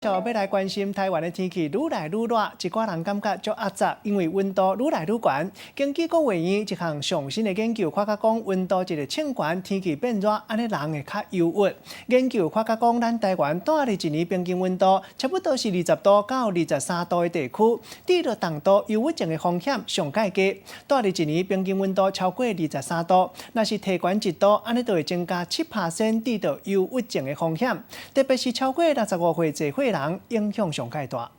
就欲來關心台灣的天氣愈來愈熱，一寡人感覺足壓榨，因為溫度愈來愈懸。根據國衛院一項上新的研究，發覺講溫度一直衝懸，天氣變熱，按呢人會較憂鬱。研究發覺講，咱台灣蹛佇一年平均溫度差不多是20度到23度的地區，得著重度憂鬱症的風險上蓋低。蹛佇一年平均溫度超過二十三度，若是提懸一度，按呢就會增加7% 得著憂鬱症的風險，特別是超過65歲濟歲人影響上蓋大。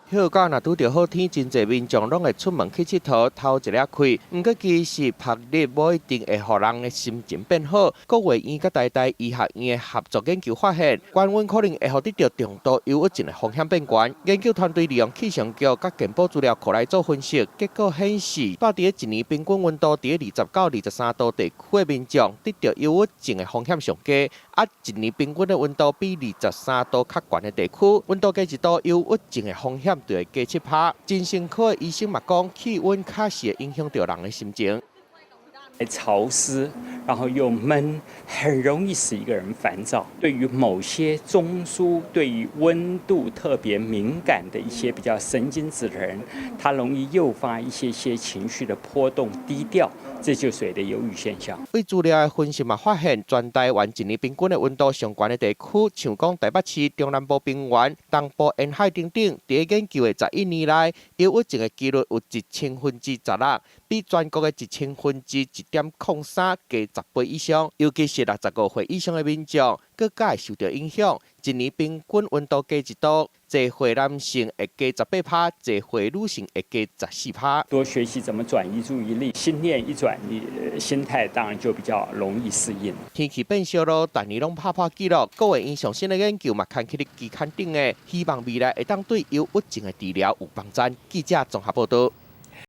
歇假若拄著好天，真濟民眾攏會出門去𨑨迌，透一下氣。毋過其實曝日無一定會予人的心情變好。國衛院佮台大醫學院的合作研究發現，高溫可能會予得著重度憂鬱症的風險變懸。研究團隊利用氣象局佮健保資料庫來做分析，結果顯示，蹛佇一年平均溫度佇20到23度地區的民眾，得著憂鬱症的風險上低。啊，一年平均的溫度比二十三度較懸的地區，溫度加一度，憂鬱症的風險就會加7趴。精神科的醫生嘛講，氣溫確實會影響著人的心情。潮濕，然後又悶，很容易使一個人煩躁。對於某些中樞，對於溫度特別敏感的一些比較神經質的人，他容易誘發一些些情緒的波動低調，這就所謂的憂鬱現象。對資料的分析嘛，發現全台灣一年平均的溫度上懸的地區，像講台北市、中南部平原、東部沿海等等，佇研究的11年內，憂鬱症的幾率有16%,比全國的1.03%加10倍以上。尤其是65歲以上的民眾，閣較會受著影響。一年平均溫度加一度，濟歲男性會加18%，濟歲女性會加14%。多學習怎麼轉移注意力，心念一轉，你心態當然就比較容易適應。天氣變燒咯，逐年攏拍破紀錄。國衛院上新的研究嘛，刊去佇期刊頂的，希望未來會當對憂鬱症的治療有幫助。記者綜合報導。